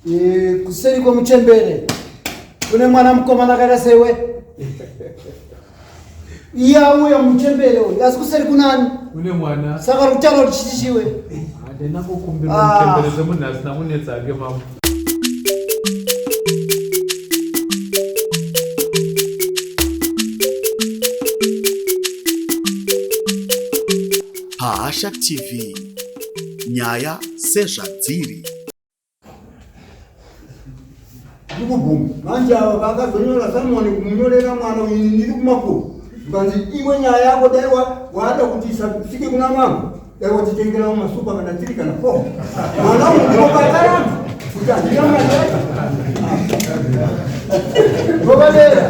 E, kuseri kwemuchembere kune mwana mukomana akaita sewe iye auya muchembere uyu asi kuseri kunani kune mwana saka uri kutaura kuti chiti chiwe handina kukumbira ah. muchembere semunhu asina kunetsa ake mambo Pahasha TV nyaya sezvadziri. Ndikubvuma manje ava vakazonyora Simon kumunyorera mwana uyu ini ndiri kumakuva zvikanzi iwe nyaya yako dai wada kuti isasvike kuna mambo dai watitengera masupa kana tiri kana fo mwana uyu ndipo pakaramba kuti handina mari yacho Gobadera.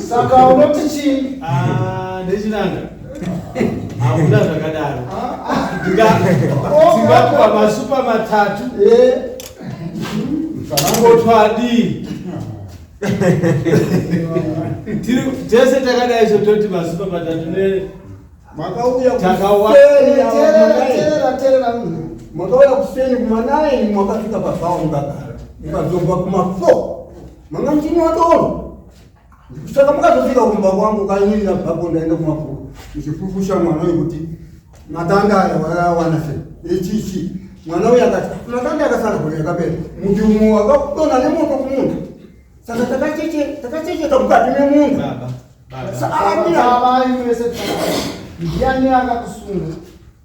Saka unoti chii? Ah, ndechinanga. Hakuna zvakadaro. Tingakupa masupa matatu. Eh. Ngotwadii? Tiri tese takadai so toti masupa matatu ne Makauya Makauya kuseni kuma9 mwakasvika pabhawa mukagara mukazobva kuma4 manga muchinwa doro saka makazosvika kumba kwangu kainini ndabvapo ndaenda kumafuro ndichifufusha mwana uyu kuti matanda aya wakawana sei ichichi mwana uyu akati matanda akasara gore yakapera muti umwe wakadonha nemoto kumunda saka takachecheta mukati memunda Ndiani akakusunga?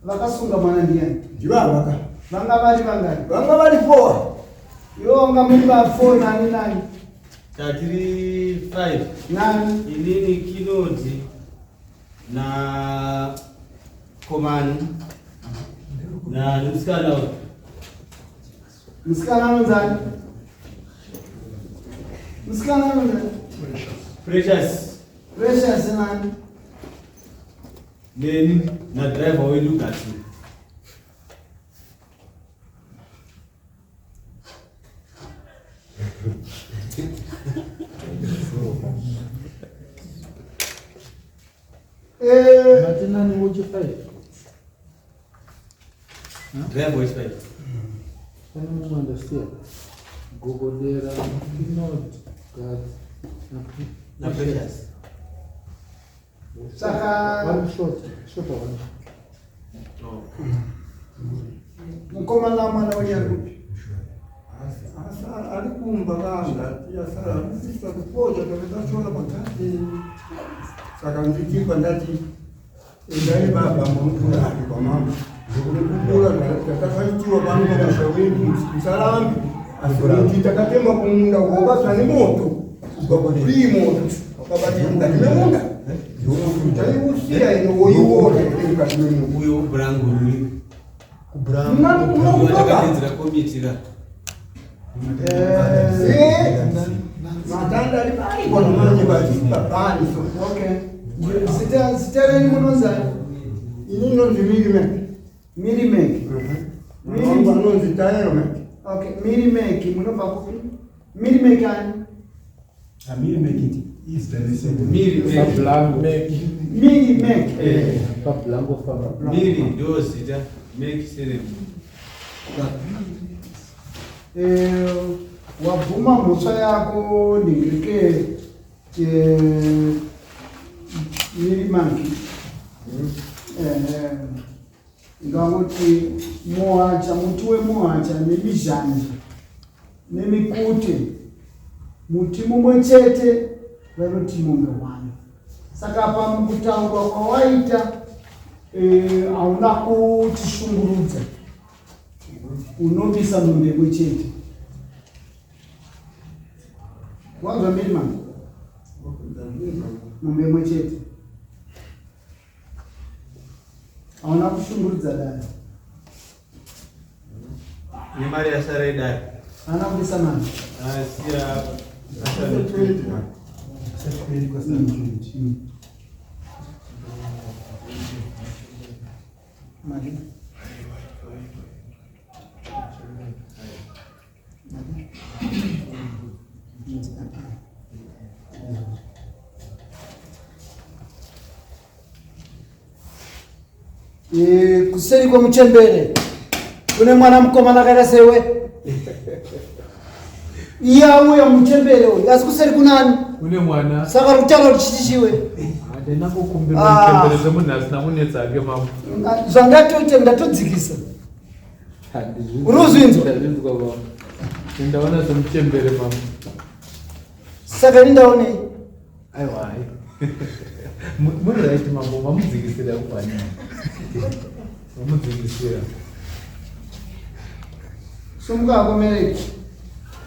Vakasunga mwana ndiani? Ndivava. Vanga vari vangani? Vanga vari four. Iwe wanga muri va four nani nani? Tatiri five. Nani? Inini Kinodzi na Komani na nemusikana uyu. Musikana anonzani? Musikana anonzani? Precious. Precious nani? Neni na driver wedu Gati. Eh, Matinani wochi 5. Driver wechi 5. Pane mumwe andasiya. Gogodera, Kinod, Gadzi na Precious. Saka Vari short, short one. Mukomana mwana wenyu ari kupi? Ari kumba kanga asara kusisa kupoja takatachora pakati saka ndichibva ndati endai baba munokura ari kwamama ndokukura tatakaitiwa pano pamusha wedu musarambi asi kuti takatema kumunda wakasva nemoto ukakudii moto wakabatira mukati memunda taiusiya ine woiwora ine mukati memunda Uyo brango ruri. Unokutoka. Komiti ra. Matanda ari pari kona manje pachipapani so. Okay. Zita zita renyu munonzani? Ini inonzi Mirimek. Mirimek. Mwangu anonzi Taeromek. Okay, Mirimek munobva kupi? Mirimek ani? Miri Pablango. Mirimek. Eh. Pablango fama. Miri ndo zita Meki surname. Eh, wabvuma mhosva yako ndingirike eh, Mirimaki. Eh, ngakuti muhacha muti wemuhacha nemizhanje nemikute muti mumwe chete vanoti mombe hwani saka pamukutaurwa kwawaita eh, hauna kutishungurudza unobisa mombe imwe chete wanzwa mirimani mombe imwe chete hauna kushungurudza dare Nemari yasara idare. haana kubisa mari Asiya mari E, kuseri kwemuchembere kune mwana mukomana akaita sewe. Iye auya muchembere uyu asi kuseri kunani? Kune mwana. Saka uri kutaura kuti chiti chiwe. Handina kukumbira Ah. muchembere semunhu asina kunetsa hake mambo. Zvandatoita ndatodzikisa. Uri kuzvinzwa? Ndazvinzwa mambo. Ndaona semuchembere mambo. Saka ini ndaonei? Aiwa hai. Muri right mambo mamudzikisira kupani. Mamudzikisira. Sumuka hako Mereki.